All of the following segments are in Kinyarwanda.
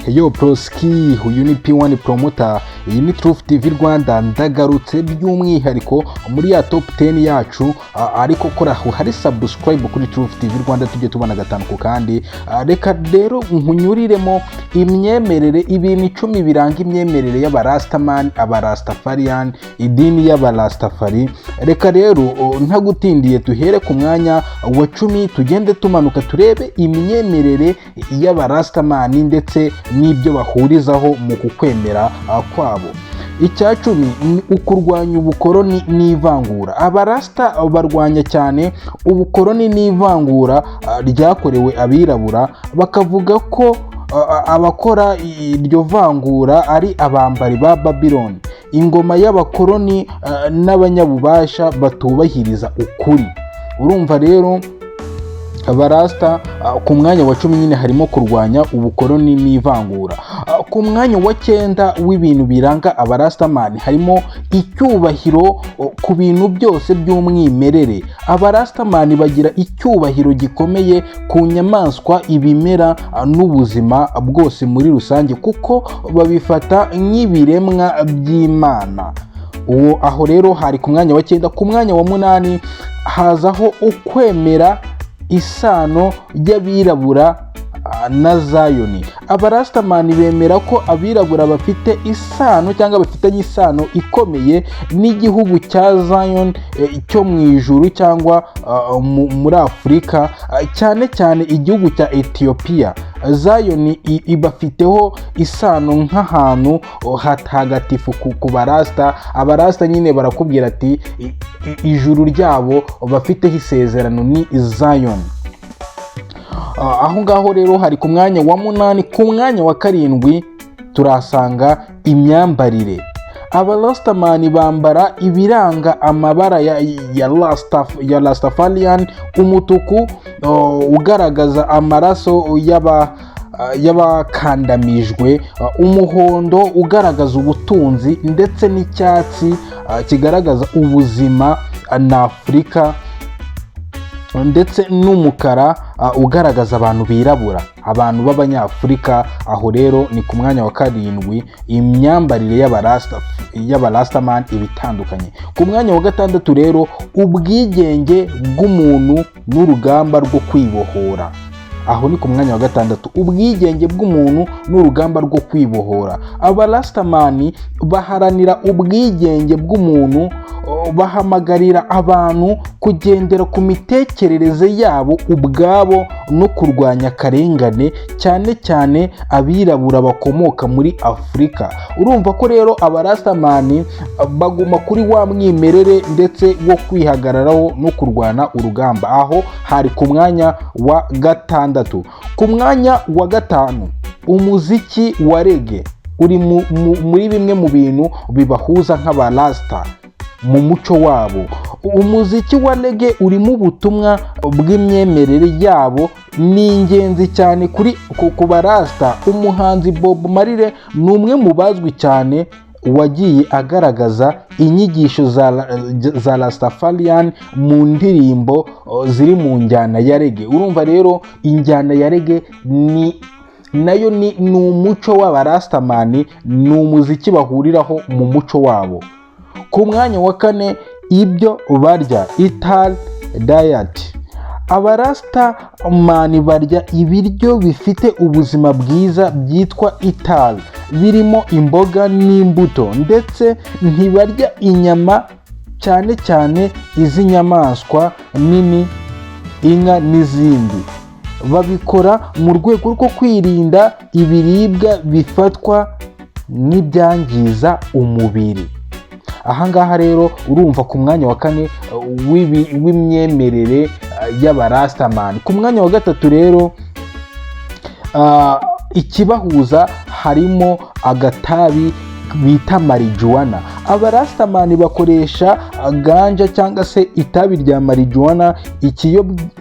Yo broski, uyu ni P1 Promoter, iyi ni Truth TV Rwanda. Ndagarutse by'umwihariko muri ya top 10 yacu, ariko kora aho hari subscribe kuri Truth TV Rwanda, tujye tubona gatanu ku kandi. Reka rero nkunyuriremo imyemerere, ibintu 10 biranga imyemerere y'Abarastaman, Abarastafarian, idini y'Abarastafari. Reka rero ntagutindiye tuhere ku mwanya wa 10, tugende tumanuka turebe imyemerere y'Abarastamani ndetse n'ibyo bahurizaho mu kukwemera kwabo. Icya 10 ni ukurwanya ubukoroni n'ivangura. Abarasta barwanya cyane ubukoroni n'ivangura ryakorewe abirabura, bakavuga ko abakora iryo vangura ari abambari ba Babiloni, ingoma y'abakoroni n'abanyabubasha batubahiriza ukuri. Urumva rero Abarasta ku mwanya wa 10 nyine harimo kurwanya ubukoroni n'ivangura. Ku mwanya wa 9 w'ibintu biranga Abarastamani harimo icyubahiro ku bintu byose by'umwimerere. Abarastamani bagira icyubahiro gikomeye ku nyamaswa, ibimera n'ubuzima bwose muri rusange, kuko babifata nk'ibiremwa by'Imana. Uwo aho rero hari ku mwanya wa 9. Ku mwanya wa 8 hazaho ukwemera isano y'abirabura na Zayoni. Abarasitamani bemera ko abirabura bafite isano cyangwa bafitanye isano ikomeye n'igihugu cya Zion cyo mu ijuru cyangwa muri Afurika, cyane cyane igihugu cya Etiyopiya. Zion ibafiteho isano nk'ahantu hatagatifu ku Barasita. Abarasita nyine barakubwira ati ijuru ryabo bafiteho isezerano ni Zion. Aho ngaho rero hari ku mwanya wa 8. Ku mwanya wa 7 turahasanga imyambarire. Abarasitamani bambara ibiranga amabara ya Rastafarian: umutuku ugaragaza amaraso y'abakandamijwe, umuhondo ugaragaza ubutunzi, ndetse n'icyatsi kigaragaza ubuzima na Afurika, ndetse n'umukara ugaragaza abantu birabura, abantu b'Abanyafurika. Aho rero ni ku mwanya wa 7, imyambarire y'Abarasitamani iba itandukanye. Ku mwanya wa 6 rero, ubwigenge bw'umuntu n'urugamba rwo kwibohora. Aho ni ku mwanya wa 6, ubwigenge bw'umuntu n'urugamba rwo kwibohora. Abarasitamani baharanira ubwigenge bw'umuntu, bahamagarira abantu kugendera ku mitekerereze yabo ubwabo no kurwanya akarengane, cyane cyane abirabura bakomoka muri Afurika. Urumva ko rero Abarasitamani baguma kuri wa mwimerere ndetse wo kwihagararaho no kurwana urugamba. Aho hari ku mwanya wa 6. Ku mwanya wa 5, umuziki wa reggae uri muri bimwe mu bintu bibahuza nk'Abarasita mu muco wabo. Umuziki wa reggae urimo ubutumwa bw'imyemerere yabo, ni ingenzi cyane kuri ku Barasita. Umuhanzi Bob Marley ni umwe mu bazwi cyane wagiye agaragaza inyigisho za Rastafarian mu ndirimbo ziri mu njyana ya reggae. Urumva rero injyana ya reggae ni nayo ni umuco w'Abarasitamani, ni umuziki bahuriraho mu muco wabo. Ku mwanya wa 4, ibyo barya, Ital diet. Abarasitamani barya ibiryo bifite ubuzima bwiza byitwa Ital, birimo imboga n'imbuto, ndetse ntibarya inyama, cyane cyane iz'inyamaswa nini, inka n'izindi. Babikora mu rwego rwo kwirinda ibiribwa bifatwa nk'ibyangiza umubiri. Ahangaha rero urumva ku mwanya wa 4 w'imyemerere y'Abarasitamani. Ku mwanya wa 3 rero, ikibahuza harimo agatabi bita marijuwana. Abarasitamani bakoresha ganja cyangwa se itabi rya marijuwana,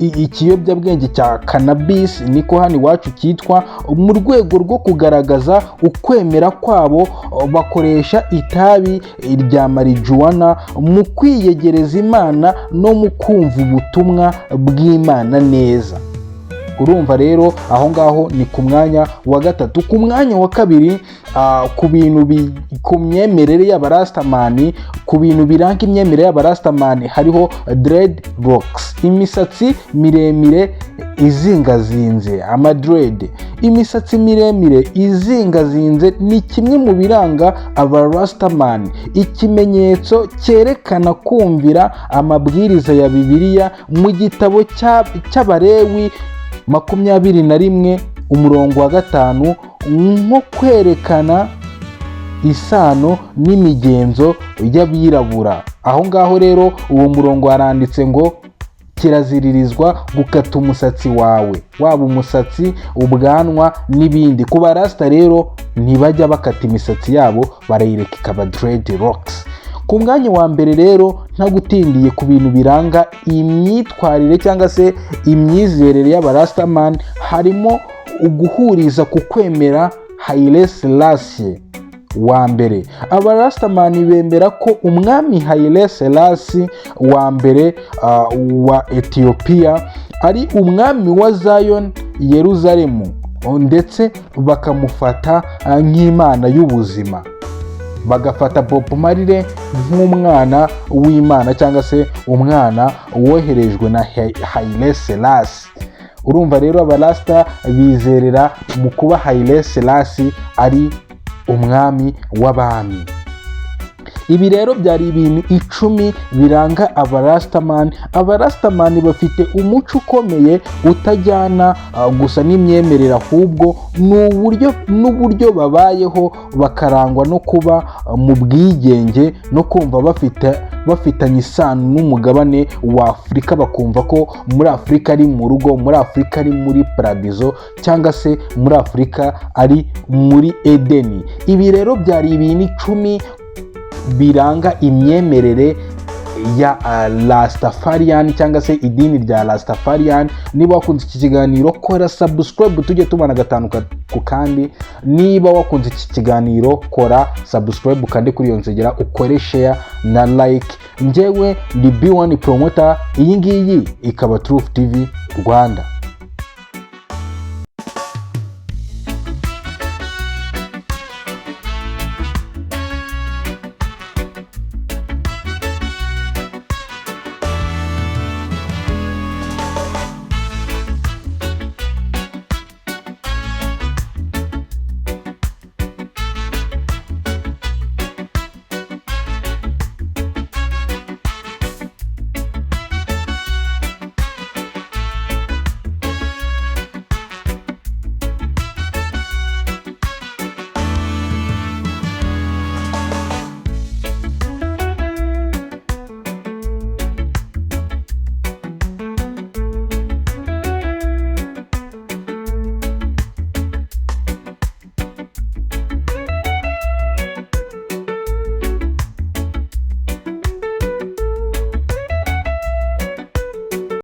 ikiyobyabwenge cya cannabis niko hano iwacu cyitwa. Mu rwego rwo kugaragaza ukwemera kwabo, bakoresha itabi rya marijuwana mu kwiyegereza Imana no mu kumva ubutumwa bw'Imana neza. Urumva rero, aho ngaho ni ku mwanya wa gatatu. Ku mwanya wa kabiri, ku bintu ku myemerere y'Abarasitamani, ku bintu biranga imyemerere y'Abarasitamani, hariho dreadlocks, imisatsi miremire izingazinze, amadread. Imisatsi miremire izingazinze ni kimwe mu biranga Abarasitamani, ikimenyetso cyerekana kumvira amabwiriza ya Bibiliya mu gitabo cy'Abarewi 21 umurongo wa 5, nko kwerekana isano n'imigenzo y'abirabura. Aho ngaho rero uwo murongo waranditse ngo kiraziririzwa gukata umusatsi wawe, waba umusatsi, ubwanwa n'ibindi. Ku Barasita rero ntibajya bakata imisatsi yabo, barayireka ikaba dreadlocks. Ku mwanya wa mbere rero, ntagutindiye, ku bintu biranga imyitwarire cyangwa se imyizerere y'Abarasitamani, harimo uguhuriza ku kwemera Haile Selassie wa Mbere. Abarasitamani bemera ko umwami Haile Selassie wa Mbere wa Etiyopiya ari umwami wa Zion, Yeruzalemu, ndetse bakamufata nk'Imana y'ubuzima, bagafata Bob Marley nk'umwana w'Imana cyangwa se umwana woherejwe na Haile Selassie. Urumva rero, Abarasita bizerera mu kuba Haile Selassie ari umwami w'abami. Ibi rero byari ibintu 10 biranga Abarasitamani. Abarasitamani bafite umuco ukomeye utajyana gusa n'imyemerere, ahubwo ni uburyo n'uburyo babayeho, bakarangwa no kuba mu bwigenge no kumva bafitanye isano n'umugabane wa Afurika, bakumva ko muri Afurika ari mu rugo, muri Afurika ari muri paradizo, cyangwa se muri Afurika ari muri Edeni. Ibi rero byari ibintu 10 biranga imyemerere ya Rastafarian cyangwa se idini rya Rastafarian. Niba wakunze iki kiganiro, kora subscribe, tujye tubana gatanu ku kandi. Niba wakunze iki kiganiro, kora subscribe, ukande kuri iyo nzogera, ukore share na like. Njyewe ndi B1 Promoter, iyi ngiyi ikaba Truth TV Rwanda.